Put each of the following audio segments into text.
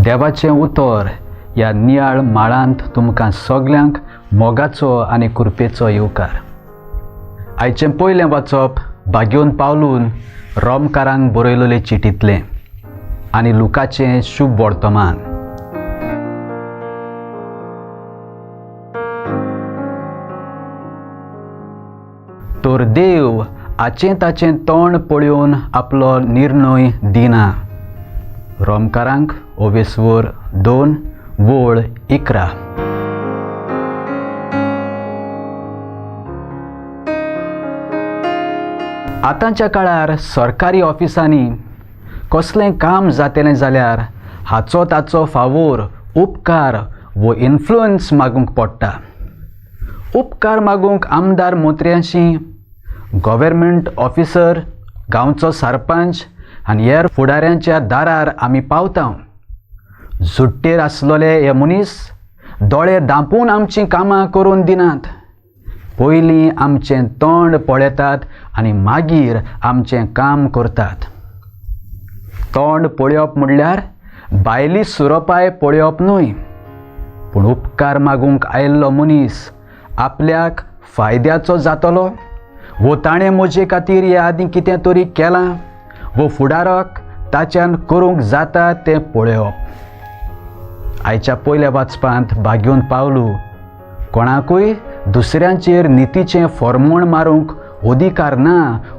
देवाचें उतर ह्या नियाळ माळांत तुमकां सगल्यांक मोगाचो आनी कृपेचो येवकार. आयचें पयलें वाचप भाग्योन पावलून रोमकारांक बरयलेले चिटींतलें आनी लुकाचें शुभ वर्तमान. तर देव आचें ताचें तोंड पळोवन आपलो निर्णय दिना. रोमकारांक ओवेस्वर 2 वळ 11. आतांच्या काळार सरकारी ऑफिसांनी कसलें काम जातलें जाल्यार हाचो ताचो फावोर, उपकार वो इन्फ्लुयन्स मागूंक पडटा. उपकार मागूंक आमदार मंत्र्यांशी, गव्हर्मेंट ऑफिसर, गांवचो सरपंच आनी हेर फुडाऱ्यांच्या दारार आमी पावता. जुट्टेर आसलेले हे मनीस दोळे दांपून आमचीं कामां करून दिनात. पयलीं आमचें तोंड पळयतात आनी मागीर आमचें काम करतात. तोंड पळोवप म्हणल्यार भायली सुरोपाय पळोवप न्हय, पूण उपकार मागूंक आयिल्लो मनीस आपल्याक फायद्याचो जातलो वो ताणें म्हजे खातीर हे आदीं कितें तरी केलां वो फुडाराक ताच्यान करूंक जाता तें पळोवप. आयच्या पयल्या वाचपांत भाग्योन पावलू कोणाकूय दुसऱ्यांचेर नितीचें फॉर्मोण मारूंक अधिकार ना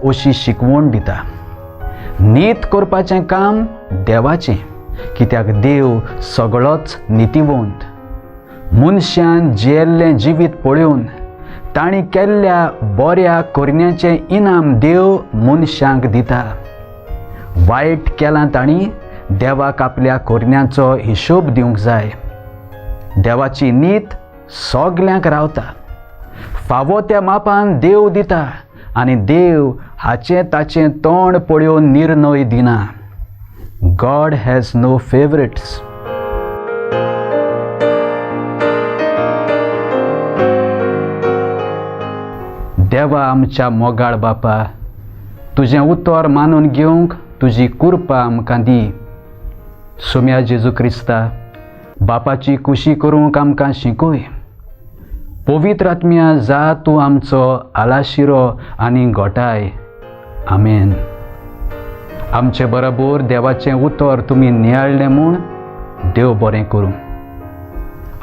अशी शिकवण दिता. नीत करपाचें काम देवाचें, कित्याक देव सगळोच नितीवंत. मनशान जियेल्लें जिवीत पळोवन तांणी केल्ल्या बऱ्या करण्याचें इनाम देव मनशांक दिता. वायट केलां तांणी देवाक आपल्या करण्यांचो हिशोब दिवंक जाय. देवाची नीत सगल्यांक रावता. फावो त्या मापान देव दिता आनी देव हाचें ताचें तोंड पळोवन निर्णय दिना. God has no favourites. देवा आमच्या मोगाळ बापा, तुजें उतर मानून घेवंक तुजी कृपा आमकां दी. सोम्या जेजू क्रिस्ता, बापाची कुशी करूंक आमकां शिकय. पवित्र आत्म्या जा तूं आमचो आलाशिरो आनी गोठाय. आमेन. आमचे बरोबर देवाचें उतर तुमी नियाळ्ळें म्हूण देव बरें करूं.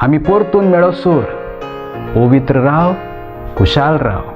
आमी परतून मेळोसर पवित्र राव, खुशाल राव.